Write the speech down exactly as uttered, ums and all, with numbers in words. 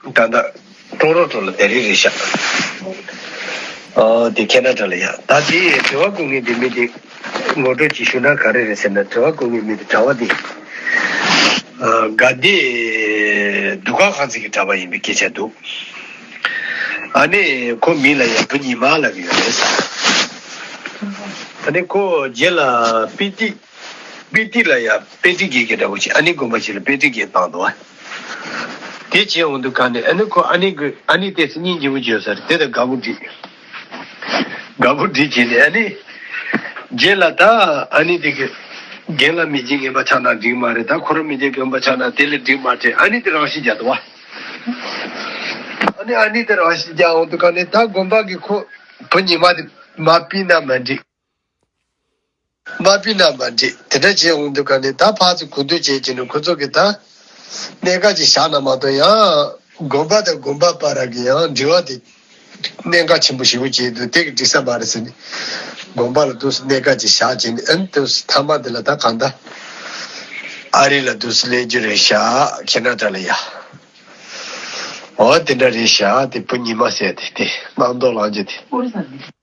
ད་ལྟ་ཀྲོ་རོ་ཀྲོ་ལ་དེ་རིང་རེད་ཤག་ཨོ་དེ་ཁེ་ན་ཌ་ལ་ཡ། ད་དེ་དྲི་བ་བཀོད་མཁན་དེ་མི་དེ་ངོ་སྤྲོད་ཅིག་ཞུ་ན་ག་རེ་རེད་ཟེར་ན། དྲི་བ་བཀོད་མཁན་མི་དེ་གྲྭ་པ་དེ་ཨ་དགའ་ལྡན་གདུགས་དཀར་ཁང་ཚན་གྱི་གྲྭ་པ་ཡིན་པའི་སྐད་ཆ་འདུག་ཨ་ནི་ཁོ་མིང་ལ་ཡ་བུ་ཉི་མ་ལབ་ཀྱི་ཡོད་རེད་ཟེར། ཨ་ནི་ཁོ་རྗེས་ལ་པི་ཏི་པི་ཏི་ལ་ཡ་པེ་ཏི་རྒན་གྱི་འདྲ་པོ་ཅིག་ཨ་ནི་དགོན་པ་ཞིག་ལ་པེ་ཏི་རྒན་བཏང་འདུག་བ། དེ་བྱས་འོང་དུས་ག་ནས་ཨ་ནི་ཁོ་ཨ་ནི་གི་ཨ་ནི་ཏོག་ཙམ་སྙིང་རྗེ་པོ་བྱུང་ས་རེད། དེ་དང་དགའ་པོ་འགྲིག་དགའ་པོ་འགྲིག་བྱས་ནས་ཨ་ནི་རྗེས་ལ་ད་ཨ་ནི་དེ་གི་རྒན་ལགས་མི་རྗེ་རྔན་པ་ཆགས་ན་འགྲིག་མ་རེད། ད་ཁོ་རང་མི་རྗེ་རྔན་པ་ཆགས་ན་དེ་ལས་འགྲིག་མ་རེད། ཨ་ནི་དེ་རང་ཤི་རྒྱག་འདུག་བ། ཨ་ནི་ཨ་ནི་དེ་རང་ཤི་རྒྱག་འོང་དུས་ག་ནས་ད་དགོན་པ་གི་ཁོ་བུ་ཉི་མ་དེ་མ་ཕུད་ན་མ་འགྲིག་མ་ཕུད་ན་མ་འགྲིག་དེ་འདྲ་བྱས་འོང་དུས་ག་ནས་ད་ཕར་ཚུར་གོ་བསྡུར་བྱས་བྱས་ནས་ཁོ་ཚོ་གིས་ད་གནད་འགག་ཅིག་བཞག་ན་མ་གཏོགས་ཡང་དགོན་པ་དང་དགོན་པ་བར་གྱི་ཡང་འབྲེལ་བ་དེ་གནད་འགག་ཆེན་པོ་ཞེ་པོ་བྱས་འདུག་དེ་གི་འགྲིག་ས་མ་རེད་ཟེར་ནས་དགོན་པ་ལ་འདུག་སེ་གནད་འགག་ཅིག་བཞག་བྱས་ནས་ཨ་ནི་འདུག་སེ་མཐའ་མ་དེ་ལ་ད་གང་ལྟར་ཨ་རི་ལ་འདུག་སེ་སླེབས་རྒྱུ་རེད་ཤག་ཁེ་ན་ཌ་ལ་ཡ། འོ་དེ་འདྲ་རེད་ཤག་དེ་བུ་ཉི་མ་ཟེར་དེ་དེ་སྣང་དོགས་ལངས་རྒྱུ་དེ།